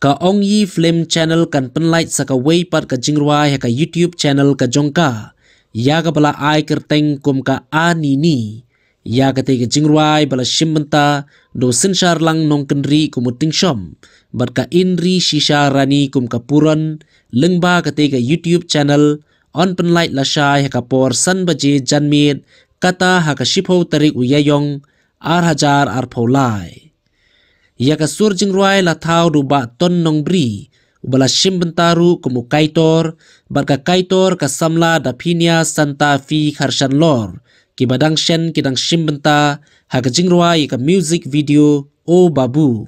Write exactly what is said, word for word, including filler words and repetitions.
Ka Ong Yi Film Channel kan pynlait sa kawei pat ka jingrwai ha ka YouTube channel ka jong ka, ïa kaba la ai kyrteng kum ka Anini. Ïa katei ka jingrwai ba la shim bynta da u Synshar Lang Nongkynrih kum u Tyngshom bad ka Inri Shisha Rani kum ka Puron, lyngba katei ka YouTube channel yn pynlait lashai ha ka por san baje janmiet, kata ha ka shiphew tarik u Ïaïong, ar hajar arphew lai. Ïa ka sur jingrwai la thaw da u Bah Ton Nongbri, uba la shim bynta ruh kum u kaitor, bad ka kaitor ka samla Daphinia Santa Fi Kharshanlor, kiba dang shen ki dang shim bynta ha ka jingrwai ïa ka music video O Babu.